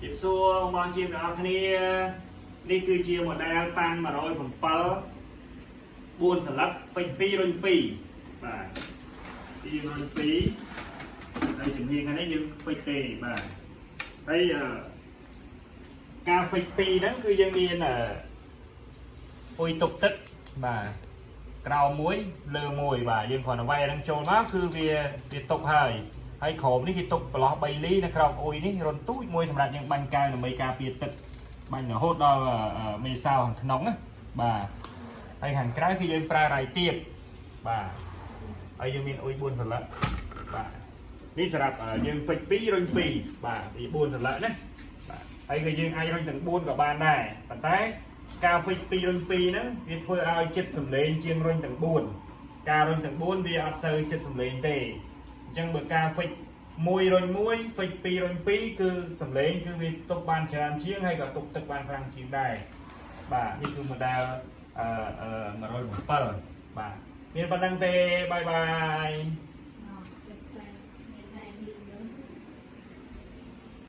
ជម្រាបសួរបងជាទាំងអស់គ្នានេះគឺជា model ប៉ាន់107 4សន្លឹក fix 2រុញ2បាទពីរុញ2ហើយជំនាញខាងនេះយើង fix ទេបាទហើយអឺការ fix 2ហ្នឹងគឺយើងមានអឺអ៊ុយទុកទឹកបាទក្រោមមួយលើមួយបាទយើងគ្រាន់តែវាយហ្នឹងចូលមកគឺវាវាទុកហើយហើយក្រោមនេះគេទុកប្រឡោះ3លីនៅក្រោមអ៊ុយនេះរន្ធទូចមួយសម្រាប់យើងបាញ់កៅដើម្បីការពារទឹកបាញ់រហូតដល់មេសោខាងក្នុងណាបាទហើយខាងក្រៅគឺយើងប្រើរ៉ៃទៀបបាទហើយយើងមានអ៊ុយ4សន្លឹកបាទនេះសម្រាប់យើង fix 2រុញ2បាទពី4សន្លឹកណាបាទហើយគឺយើងអាចរុញទាំង4ក៏បានដែរប៉ុន្តែការ fix 2រុញ2ហ្នឹងវាធ្វើឲ្យចិត្តសំឡេងជាងរុញទាំង4ការរុញទាំង4វាអត់សូវចិត្តសំឡេងទេអញ្ចឹងបើការ fix 1រុញ1 fix 2រុញ2គឺសំឡេងគឺវាទុកបានច្រើនជាងហើយក៏ទុកទឹកបានខ្លាំងជាងដែរបាទនេះគឺ model អឺអឺ107បាទមានប៉ុណ្្នឹងទេbye bye.